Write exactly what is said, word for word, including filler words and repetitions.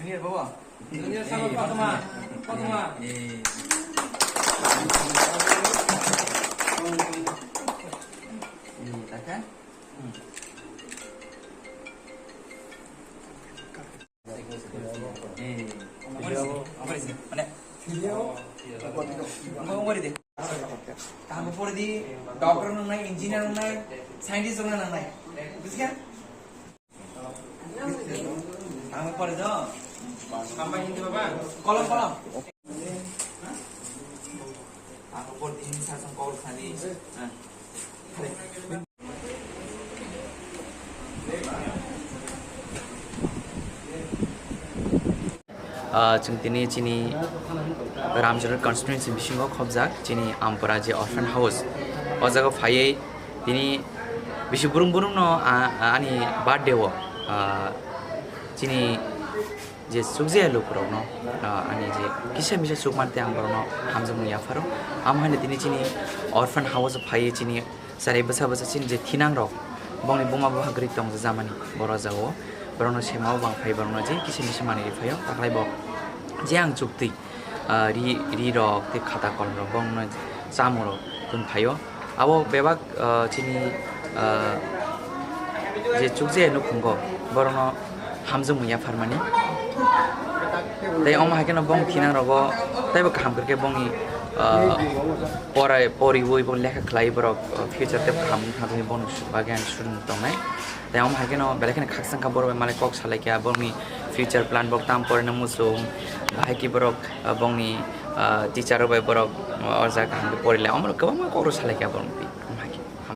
Here, baba. Junior sama Hey, Fatma. Fatma. Hey. Hey, taka? Hmm. Hey. Mana? Kamu pore di doctor nang nai, engineer nang nai, scientist nang nai. Bujikan? Ang pore do. Kolom, kolom. Ang pore di sa sang kol sani. Ah, chwng tini chini Ramchoro constituency bisingo khobjak chini Ampara je orphan house. O jaga phaiwi tini bisi burung burung no, ah, ah, ani birthday o, ah, chini je chukjaya lukurokno, ah, ani je kisa misa chukmante ang borokno hamjakmung yapharo. Amo haino tini chini orphan house o phaiwi chini Chari bwsa bwsa chini je thinang rok, bongni buma buha gri tong jamani boro jagao, borokno sema o bang phai borokno je kisa misa manwi rw phaio, takhwlai bo je ang chuktwi, ah, ri, ri rok tei khata kolom rok bongno chamung rok tun phaio. Abo bebak, ah, chini, ah, je chukjaya nukhungo borokno hamjakmung yapharmani. Tei omo hai kheno bong thinang rogo teibo kaham kwrwkhe bongni, ah, porai, poriwi bo lekha khlai borok, ah, future tei kaham wngthang thangwi bongni bagwi ang sudung tongnai. Tei omo hai kheno belai kheno khakchang kha borok bai malai kok salai kha bongni future plan, bok tam porina muchung, bahai ki borok, ah, bongni, ah, teacher rok bai borok, ah, o jaga kaham khe porilai, omo rok kwbangma kok rok salai kha borok.